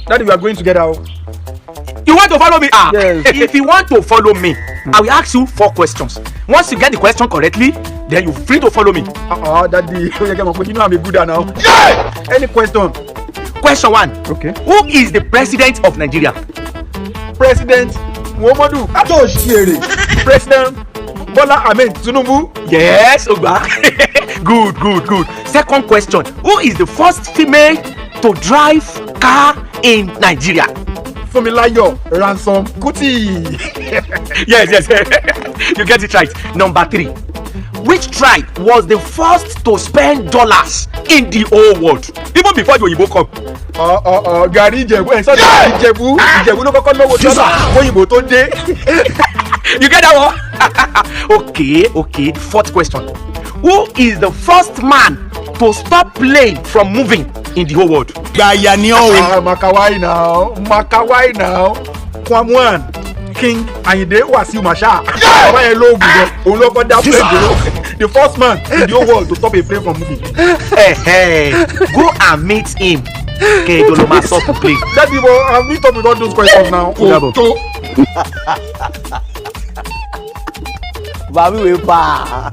Daddy, we are going together o. You want to follow me? Ah, Yes. If you want to follow me, I will ask you four questions. Once you get the question correctly, then you free to follow me. Ah, daddy, ó yẹ kí ẹ mọ̀ pé you know I'm a good now. Yeah! Any question? Question one. Okay. Who is the president of Nigeria? President Muhammadu Atoṣiere. President Bola Ahmed Tinubu. Yes, Ogba. Good, good, good. Second question. Who is the first female to drive car in Nigeria? Funmilayo Ransom Kuti. Yes. You get it right. Number three. Which tribe was the first to spend dollars in the whole world? Even before the Oyinbo come. Gàrí Ìjẹ̀bú ẹ̀ sọ́dọ̀ Ìjẹ̀bú. Ìjẹ̀bú ló kọ́kọ́ náwó dọ́là òyìnbó tó dé. You get that one? Okay. Fourth question. Who is the first man to stop plane from moving in the whole world? Gbàyà ni ọ́ o. Ah, Makawai now, Makawai now. Kwamwan King Ayinde Wasiu Marshal. Bàbá yẹn lóògùn gan, òun ló kọ́ dá plane dúró. The first man in the whole world to stop a plane from moving. Hey, hey, go and meet him. Okay, go stop the plane. Daddy, but I meet up with all those questions now. Ó dàbọ̀. Tó. Bàbí wèé pa.